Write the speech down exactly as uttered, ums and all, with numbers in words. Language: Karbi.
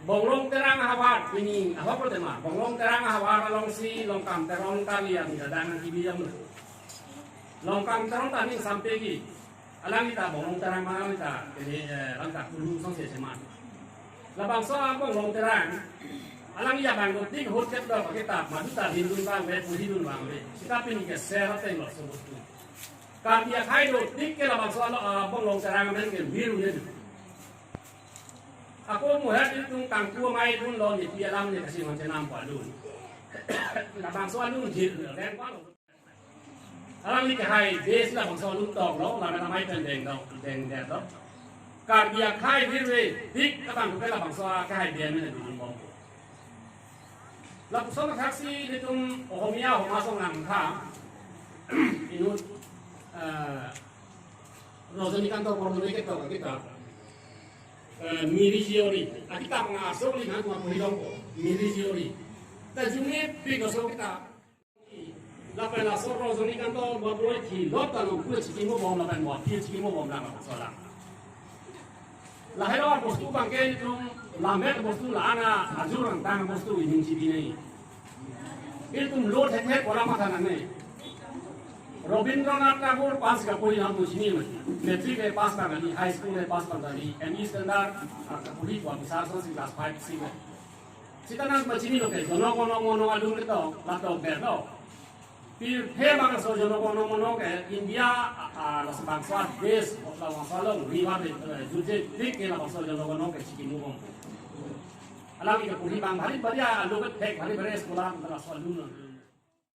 Bonglong Terang ahavar, pini ahok lo tema. Bonglong Terang ahavar alongsi Longkam Teron kali yang dadang kibi yang lo. Longkam Teron ta ning sampai ki. Alangli ta Bonglong Terang ma alangli ta, ini, eh, alangli ta kulu song se seman. Labangso a Bonglong Terang, alangli abang ko tik hot ket do kita, madu ta hindun bang be, pudun bang be. Kita pini ke ser ateng lo sebut tu. Karbi akhai do tik ke labangso a lo, ah, Bonglong Terang amen ke biru ya. Ako muhat itung kangku amei dun lo ni pi alam ni kasi manche nam pa dun. Labangso alun jil, reng pa lo. Alangli kehai base labangso alun tong lo, lamen amei pen deng dong, deng der dong. Karbi akhai virve, dik abang ke labangso kehai dia men dun bom. Lapuson athak si itum Ohomia homa song nang tha. Inut, eh, Rajinikanto Bormole ketok akitap. Eh, Miri Jiori. Akitap nga asok li nang ma puri dong ko. Miri Jiori. Ta jumit pi ko so kita. Lapen laso Rajinikanto Bormole thi lot ta nong kue chikimo bom lapen mo thi chikimo bom lang so lang. Lahai lo bostu bangke itum lamet bostu la-an ajur angtang bostu ining chibi nei. Itum lo thek thek kola matha nang nei. Rabindranath Tagore pass kapuri lam tu chini mati. Matric le pass tang kali, high school le pass tang kali, M E standard, ah, kapuri ko bisa so si class five si le. Sita nang ma chini lo ke, jono kono mono alun ketok, latok ber lo. Pirthe bangso jono kono mono ke India, ah, ah, las bangso des, la bangso along riwa de, eh, juje tik ke la bangso jono kono ke chikimo bom. Alangli kapuri bang bhari bhari alo ke thek bhari bhari sekolah antara so alun.